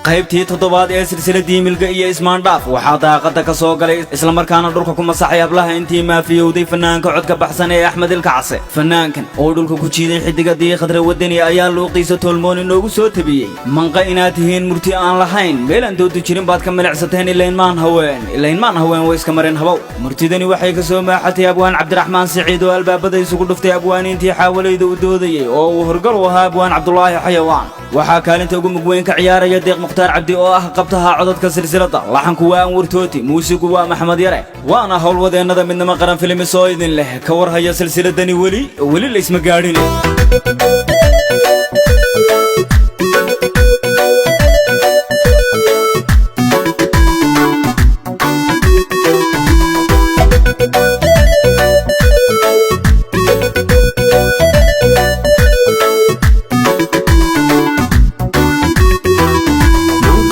Qaybtii toddobaad ee silsiladii Milga iyo Ismaandhaaf waxaa daaqadda ka soo galay, islamarkaana dhulka ku masaxay hablaha intii maafiyowday fanaanka codka baxsan ee Axmed Ilkacase. Fanaankan oo dhulka ku jiiday xidigadii Khadra Wadani ayaa luuqiisa tolmoon inoogu soo tabiyey: "Manqa inaad tihiin, murti aan lahayn, meelaan doodi jirin baad ka milicsateen. Ilaynmaan haween, ilaynmaan haween, way iska mareen habow." Murtidani waxay ka soo maaxatay abwaan Cabdiraxmaan Siciid oo albaabada isugu dhuftay abwaaniintii xaawalayda u doodayey oo uu horgal u ahaa abwaan Cabdulaahi Xayawaan. Waxaa kaalinta ugu mugweyn ka ciyaaraya Deeq Mukhtaar Cabdi oo ah qabtaha codadka silsiladda. Laxanku waa Anwar Tooti, muusigu waa Maxamed Yare, waana howlwadeennada Midnimo Qaran Filimis oo idin leh: ka war haya silsiladani, weli weli laysma gaadhin.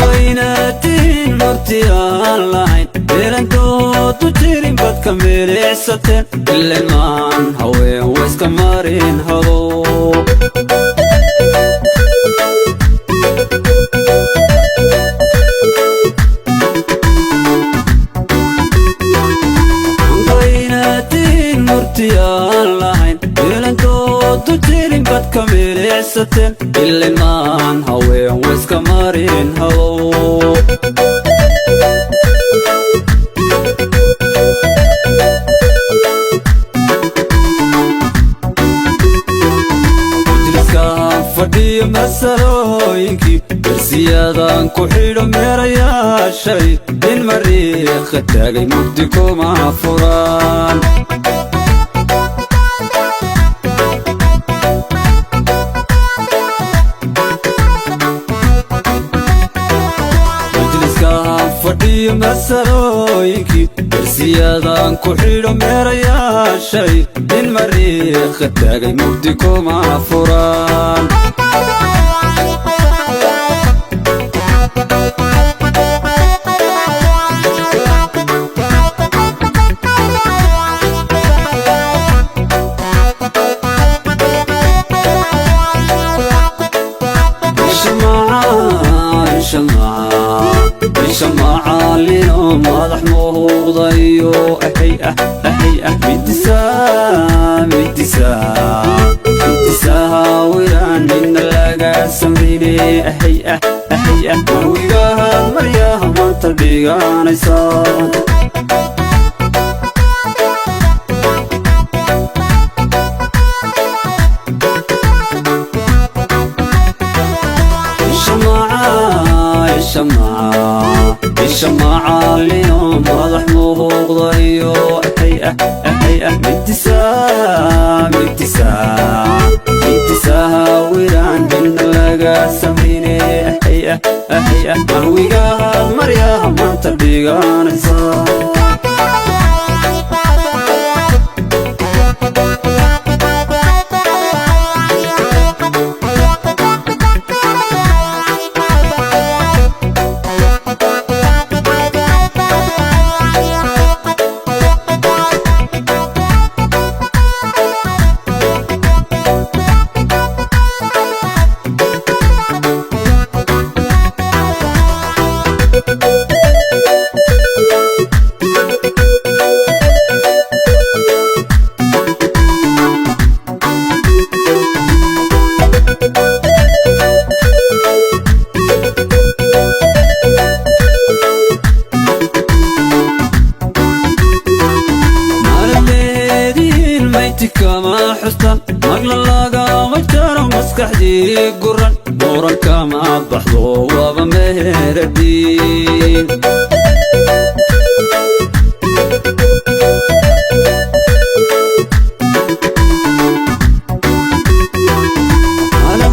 Manqaynatiin, murti aan lahayn, beelantoodu jirin bad ka milicsateen. Ilenmaan haween, wayska marin habow. Manqaynatiin, murti aan lahayn, beelantoodu jirin bad ka milicsateen. Ilenmaan haween, wayska marin habow. Majliskaan fadhiyo masalooyinkii darsiyadan ku xidho meerayaashay nin mariikha taagay mugdi kuma furaan. Majliskaan fadhiyo masalooyinkii darsiyadan ku xidho meerayaashay nin mariikha taagay mugdi kuma furaan. Shamacaalino madax muuqdayo, ahay ah ahay ah, midisaa midisaa midisaha wiraan midna laga samrine, ahay ah ahay ah, marwigaha maryaha maanta dhiganaysa. Shamacaalino madax muuqdayo, ahay ah ahay ah, midisaa midisaa midisaha wiraan midna laga samrine, ahay ah ahay ah, marwigaha maryaha maanta dhiganaysa. Maalaleediin mayti kama xustan, magla lagama jaro, maskaxdii guran muran kama baxdo, waaba meheradiin.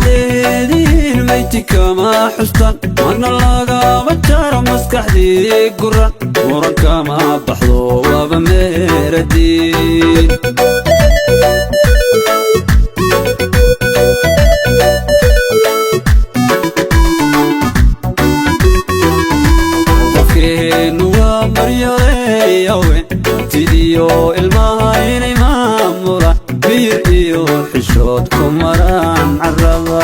Maalaleediin mayti kama xustan, magna lagama jaro, maskaxdii guran muran kama baxdo, waaba meheradiin. Qofkeennu waa maryaleeyawe, hantidiyo ilmaha inay maamulaan, miyir iyo xishood ku maraan carrada.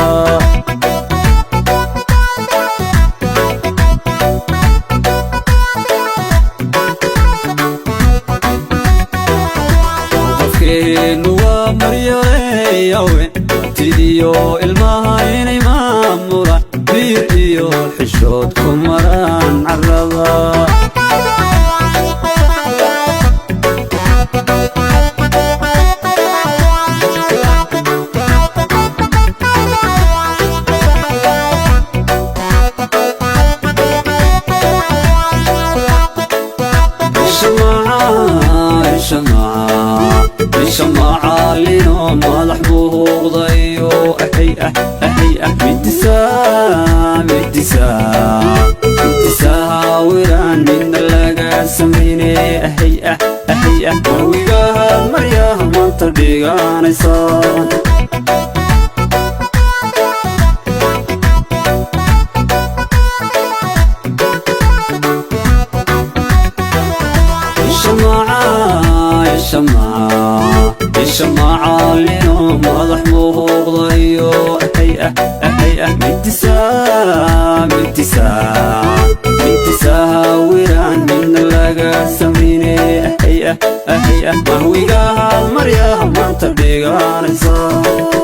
Edebtiyo xishood ku maraan carrada. Ishamacaalino madax buuqdayo, ahay ah ahay ah, midisaa midisaa midisaha wiraan midna laga samayne, ahay ah ahay ah, mawigaha maryaha maanta dhiganaysa. Ishamacaalino madax muuqdayo, ahay ah ahay ah, midisaa midisaa midisaha wiraan midna laga samayne, ahay ah ahay ah, mahwigaha maryaha maanta dhiganaysa.